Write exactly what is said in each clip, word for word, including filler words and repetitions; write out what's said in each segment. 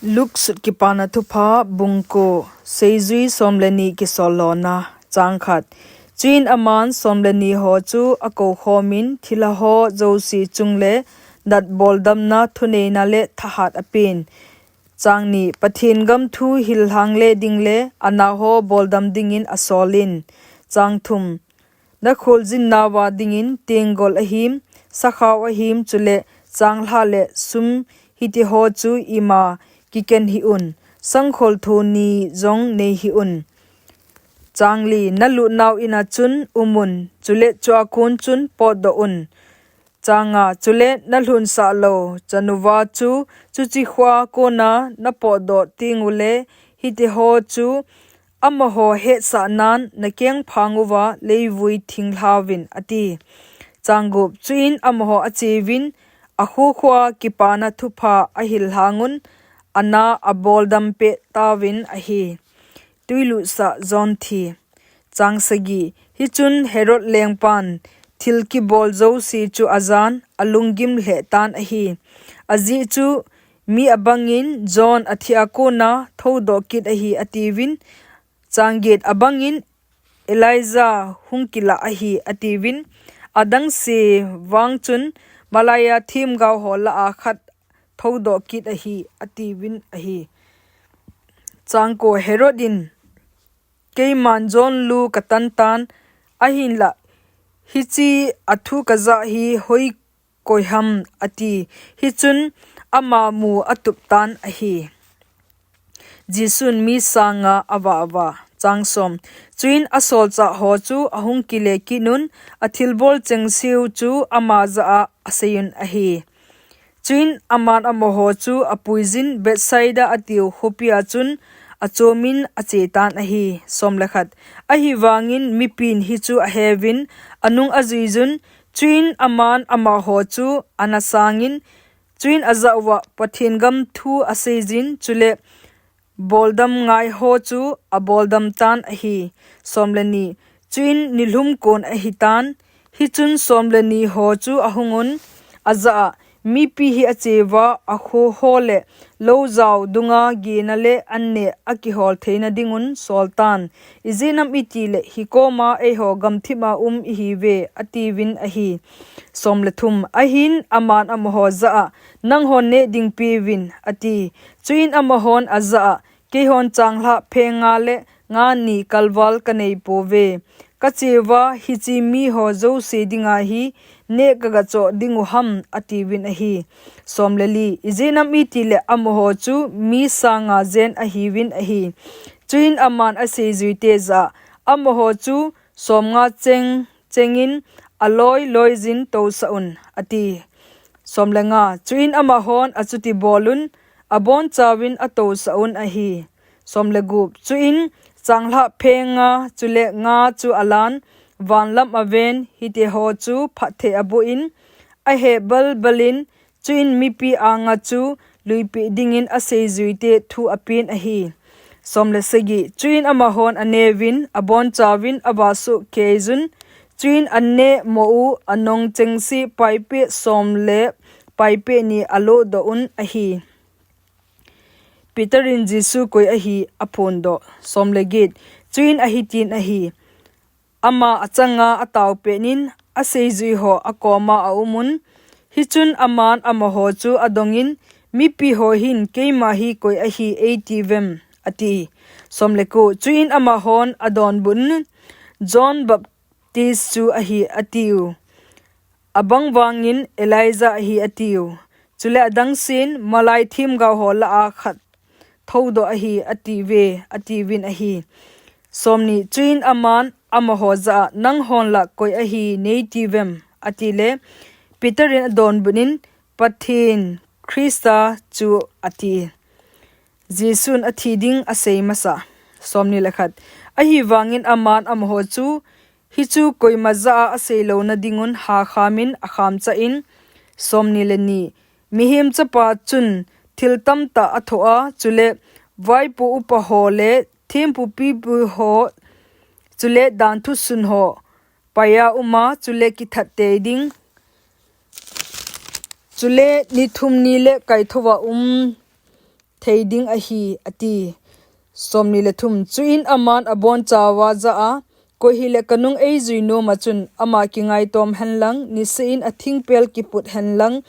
Luke sut Kipana Thupha, bung ko. Seijui som le ni kisolona. Chang khat. Chuin aman som le ni ho chu akou khomin, thilha ho jouse chung le nat boldamna thuneina le thahat apen. Chang ni. Pathen gam thu hillhang le ding le ana ho boldam dingin asolin. Chang thum. Na kholjin nauva dingin tenggol ahim, sakhao ahim, chule changlhah le sum hiti ho chu ima kiken hih un, sangkhol tho ni jong nei hih un. Chang li. Na lut nau ina chun um un, chule chua kon chun potdoh un. Chang nga. Chule na lhunsah lou chanuva chu chuche khoa kona na potdoh teng ule hiti ho chu amaho hetsah nan na kengphang uva leivui thinglhauvin, ati. Chang gup. Chuin amaho acheuvin, akho khoa Kipana Thupha ahillhang un, ana aboldam peh tauvin ahi. Tuilutsah John thi. Chang sagi. Hichun Herod lengpan thil kibol jouse chu ajan, alunggim lheh tan ahi. Ajeh chu mi abangin John athia kona thoudoh kit ahi, atiuvin. Chang get. Abangin Elijah hung kilah ahi, atiuvin. Adangse vang chun malaia themgao ho lah a khat thoudoh kit ahi, atiuvin ahi. Chang ko. Herod in, keiman John lu katan tan, ahinlah hiche athu kajah hi hoi koi ham, ati. Hichun ama mu atup tan ahi. Jesun mi sang nga avah uva. Chang som. Chuin asolchah ho chu ahung kile kit un, athilbol chengseu chu ama jah a aseiyun ahi. Chuin aman amaho chu apuijin Bethsaida atiu khopia chun achomin achetan ahi. Som le khat. Ahivangin mipin hichu aheuvin, anung ajuijun, chuin aman amaho chu ana sangin, chuin ajah uva Pathen gam thu aseijin, chule boldam ngai ho chu aboldam tan ahi. Som le ni. Chuin nilhum kon ahitan, hichun som le ni ho chu ahung un, ajah a, mipi hi acheuva, akho ho le lou jao dunga gena le anneh akihol theina dingun soltan. Ijeh inem itile hikoma eiho gamthip a um ihiuve, atiuvin ahi. Som le thum. Ahin aman amaho jah a, nanghon neh ding peuvin, ati. Chuin amahon ajah a, keihon changlhah pheng nga le nga ni kalval kanei pouve. Kacheuva hiche miho jouse dinga hi neh kagachoh dingu ham, atiuvin ahi. Som le li. Ijeh inem itile amaho chu mi sang nga jen ahiuvin ahi. Chuin aman aseijuite jah a, amaho chu som nga cheng chengin aloi loijin tousah un, ati. Som le nga. Chuin amahon achuti bolun, abonchauvin atousah un ahi. Som le gup. Chuin changlhah pheng nga, chule nga chu alan, vanlam aven, hiti ho chu phatthei aboh in, aheh balbal in, chuin mipi anga chu luipeh dingin aseijuite thu apen ahi. Som le sagi. Chuin amahon aneuvin, abonchauvin, avah soh keijun, chuin anneh mo u anong chengse paipeh som le paipeh ni alodoh un ahi. Peter in Jesu koi ahi aphondoh. Som le get. Chuin ahitin ahi. Ama achanga ataopeh in, aseijui ho akoma aumun, hichun aman amaho chu adongin, mipi ho hin keima hi koi ahi eitiuvem, ati. Som le ko. Chuin amahon adonbutnin, John Baptist chu ahi, atiu. Abang vangin Elijah ahi, atiu. Chule adangsen malai themgao ho lah a khat thoudoh ahi, atiuve, atiuvin ahi. Som ni. Chuin aman amaho jah a, nanghon lah koi ahi neitiuvem, atile, Peter in adonbutnin, Pathen Christa chu, ati. Jesun athi ding asei masa. Som ni le khat. Ahivangin aman amaho chu, hichu koima jah a asei louna dingun hakhamin akhamchah in, Som ni le ni. Mihem Chapa chun thil tamtah athoh a, chule vaipo upa ho le thempu pipu ho, chule danthu sun ho paia uma, chule kithat tei ding, chule ni thum ni le kaithouva um thei ding ahi, ati. Somni le thum. Chuin aman abonchauva jah a, koi hile kanung eijui nom a chun ama kingaitom henlang, niseh in athingpel kiput henlang,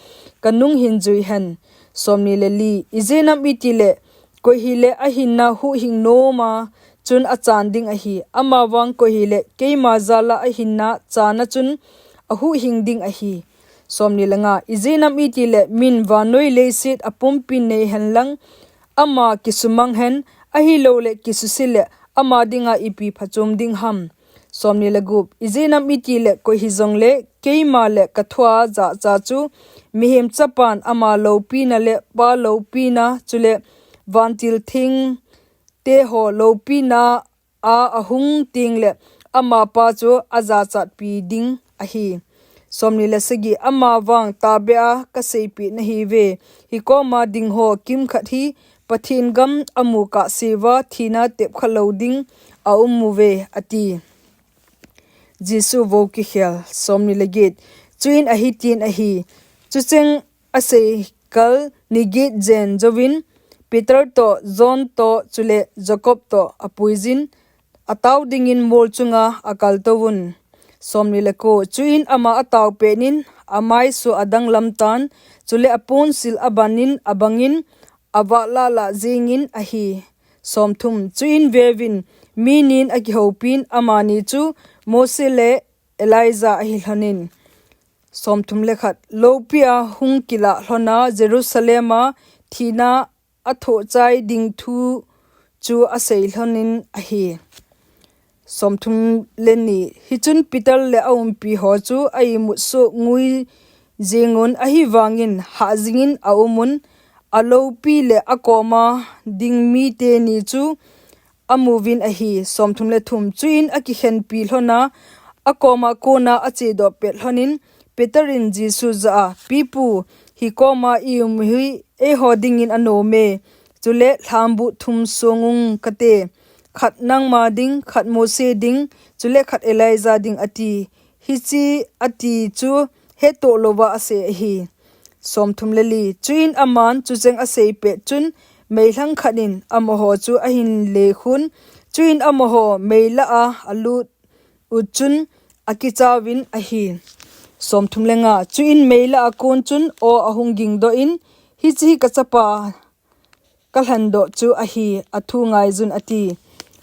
kanung hin jui hen. Somni le li. Ijeh inem itile, koi hile ahinna huhhing nom a chun achan ding ahi. Amavang koi hile keima jal a ahinna chan a chun ahuhhing ding ahi. Somni le nga. Ijeh inem itile min vannoi leiset apumpin nei henlang, ama kisumang hen, ahilou le kisuse le ama dinga ipi phachom ding ham. Somni le gup. Ijeh inem itile koi hijongle keima le kathua jahcha chu, mihem chapan ama loupina le Pa loupina, chule vantil theng teho loupina a ahung tengle ama Pa chu ajachatpi ding ahi. Somni le sagi. Amavang tahbeh a kaseipeh nahiuve, hikoma dingho kimkhat hi Pathen gam amu kahseuva thina tepkha lou ding aum uve, ati. Jesu vo kikhel. Somni le get. Chuin ahitin ahi. Chucheng aseikal niget jen jouvin, Peter toh, John toh, chule Jacob toh apuijin, atao dingin mol chunga akaltouvun. Somni le ko. Chuin ama atao petnin, amaiso adanglam tan, chule aponsil abanin, abangin, avah lahlah jengin ahi. Somthum. Chuin veuvin, mi nin akihoupin, amani chu Mose le Elijah ahi lhonin. Somthum le khat. Loupia hung kilah lhona Jerusalem a thina athohchai ding thu chu asei lhonin ahi. Somthum le ni. Hichun Peter le aumpiho chu a-imut soh ngui jengun, ahivangin hahjingin aumun, aloupi le akoma ding miteni chu amuvin ahi. Somthum le thum. Chuin akikhenpi lhona, akoma kona achedoh pet lhonin, Peter in Jesu jah a, Pipu, hikoma i-um hi eiho dingin anome, chule lhambuh thum songung kate, khat nangma ding, khat Mose ding, chule khat Elijah ding, ati. Hiche ati chu hettoh louva asei ahi. Somthum le li. Chuin aman chucheng asei pet chun, meilhang khat in amaho chu ahin lekhun, chuin amaho meilah a alut ut chun akichauvin ahi. Somthum le nga. Chuin meilah a kon chun aw ahung gingdoh in, Hiche hi kachapa kalhendoh chu ahi, athu ngaijun, ati.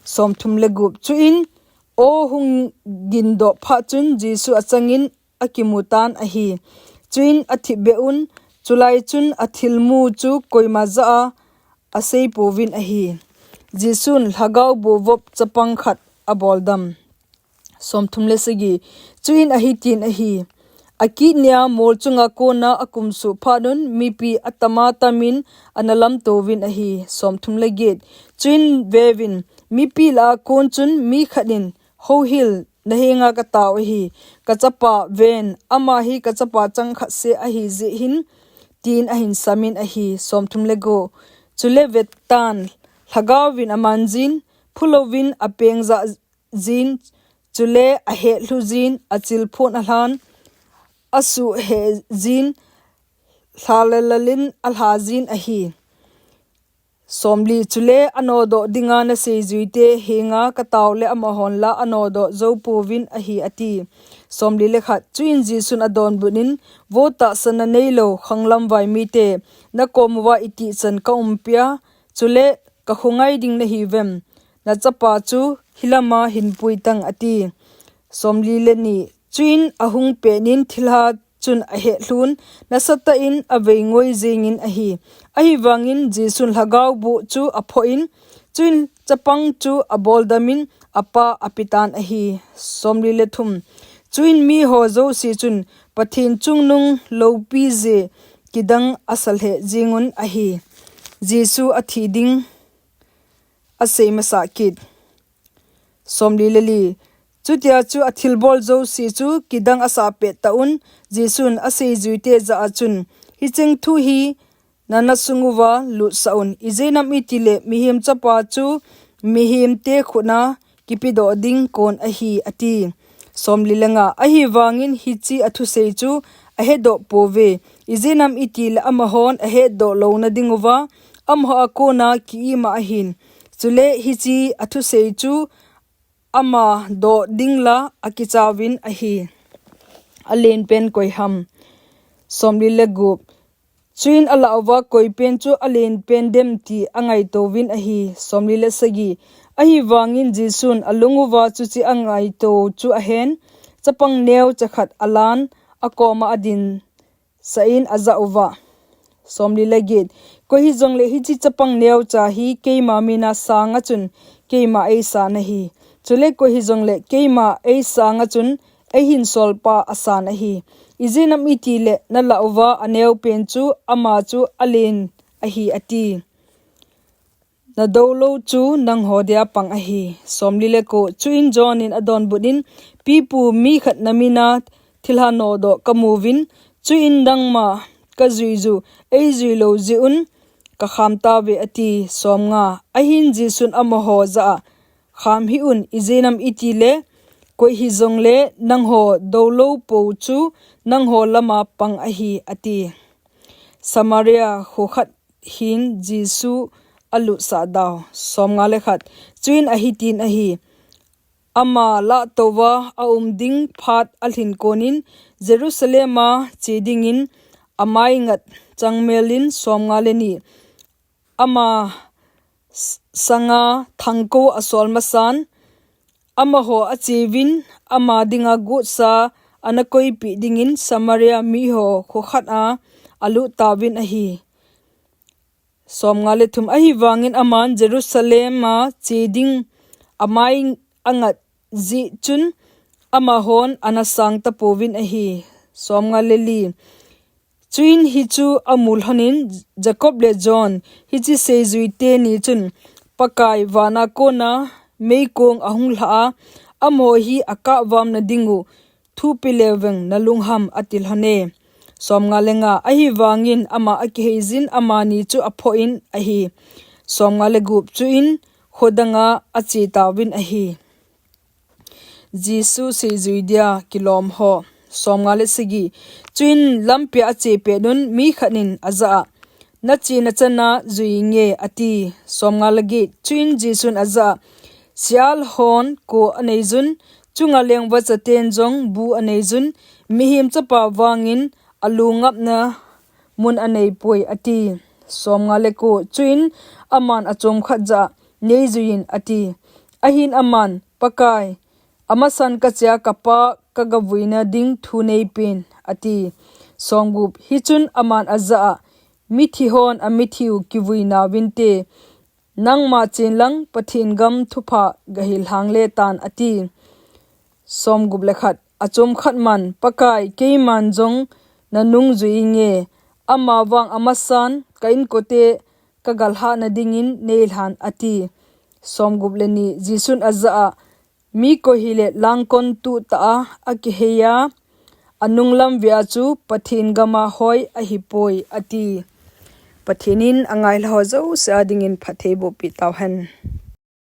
Somthum le gup. Chuin aw hung gingdoh phat chun Jesu achangin akimutan ahi. Chuin athipbeh un, chulai chun athilmu chu koima jah a aseipouvin ahi. Jesun lhagao boh vop chapang khat aboldam. Somthum le sagi. Chuin ahitin ahi. Akitnia mol chunga kona akumsuh phat un mipi atama tamin analamtouvin ahi. Somthum le get. Chuin veuvin, mipi lah a kon chun mi khat in, Houhil, nahenga katao ahi, kachapa, ven, ama hi kachapa changkhat seh ahijeh hin, tin ahin samin ahi. Somthum le ko. Chule vetan, lhagaovin amanjin, phulouvin apengjah jin, chule ahetlhu jin, achilphon alhan, asuhheh jin, lhalelalin alhajin ahi. Somli. Chule anodoh dinga naseijuite henga kataole amahon la anodoh joupouvin ahi, ati. Somli le khat. Chuin Jesun adonbutnin, Vo tahsanna neilou khanglam vai mite, nakomuva itichan kaumpia, chule kakhongai ding nahiuvem? Nachapa chu hilama hinpuitang, ati. Somli le ni. Chuin ahung petnin thilha chun ahetlhun, nasatah in aveingoi jengin ahi. Ahivangin Jesun lhagao boh chu aphoh in, chuin chapang chu aboldamin apa apetan ahi. Somli le thum. Chuin miho jouse chun Pathen chungnung loupije kidang asalheh jengun ahi. Jesu athi ding asei masah kit. Somli le li. Chutia chu athilbol jouse chu kidang asah pettah un, Jesun aseijuite jah a chun, Hicheng thu hi nanasunguva lutsah un, ijeh inem itile Mihem Chapa chu mihemte khutna kipedoh ding kon ahi, ati. Somli le nga. Ahivangin hiche athusei chu ahedoh pouve, ijeh inem itile amahon ahetdoh louna dinguva amaho a kona ki-ima ahin. Chule hiche athusei chu ama doh ding la akichauvin ahi. Alen pen koi ham? Somli le gup. Chuin alah uva koi pen chu alen pen dem ti angaitouvin ahi. Somli le sagi. Ahivangin Jesun alung uva chuche angaito chu ahen, chapang neocha khat alan, akoma adin sah in ajah uva, Somli le get. Koi hijongle hiche chapang neocha hi keima mina sanga chun keima eisan ahi. Chule koi hijongle keima eisanga chun eihinsolpa asan ahi. Ijeh inem itile nalah uva aneo pen chu ama chu alen ahi, ati. Nadoulou chu nangho dia pang ahi. Somli le ko. Chuin John in adonbut in, Pipu, mi khat namina thilha nodoh kamuvin, chuin nangma kajuiju eijuilou jeh un kakham tauve, ati. Somnga. Ahin Jesun amaho jah a, Kham hih un, ijeh inem itile koi hijongle nangho doulou pou chu nangho lama pang ahi, ati. Samaria kho khat hin Jesu alutsah dau. Somnga le khat. Chuin ahitin ahi, ama lahtouva aum ding phat alhin konin Jerusalem a che dingin amai ngat changmelin. Somnga le ni. Ama s-, sanga thangko asol masan, amaho acheuvin ama dinga gotsa anakoipeh dingin Samaria miho kho khat a alut tauvin ahi. Somnga le thum. Ahivangin aman Jerusalem a che ding amai angat jeh chun amahon anasang tapouvin ahi. Somnga le li. Chuin hichu amu lhonin Jacob le John, hiche seijui teni chun, Pakai vana kona meikong ahung lhah a, amaho hi akahvam nadingu thupi leuveng nalungham, ati lhone. Somnga le nga. Ahivangin ama akiheijin amani chu aphoh in ahi. Somnga le gup. Chuin khodanga ache tauvin ahi. Jesu seijui dia kilom ho. Somnga le sagi. Chuin lampia ache petnun mi khat in ajah a, Nachena chana jui inge, ati. Somnga le get. Chuin Jesun ajah a, Sial hon ko aneijun, chunga lengvachaten jong bu aneijun, mihem chapa vangin alu ngapna mun aneipoi, ati. Somnga le ko. Chuin aman achom khat jah a, Neijuiyin, ati. Ahin aman, Pakai, amasan kachea kapa kagavuina ding thu neipen, ati. Somgup. Hichun aman ajah a, Mithi hon amithiu kivui nauvinte, nangma chenlang Pathen gam thupha gahil hangle tan, ati. Somgup le khat. Achom khat man, Pakai, keiman jong nanungjui inge, amavang amasan ka inkote kagalhah nadingin neilhan, ati. Somgup le ni. Jesun ajah a, Mi koi hile langkon tuhtah a akihei a, anunglam vea chu Pathen gama hoi ahipoi, ati. Pathen in angailha ho jouse a dingin phatthei bohpeh tauhen.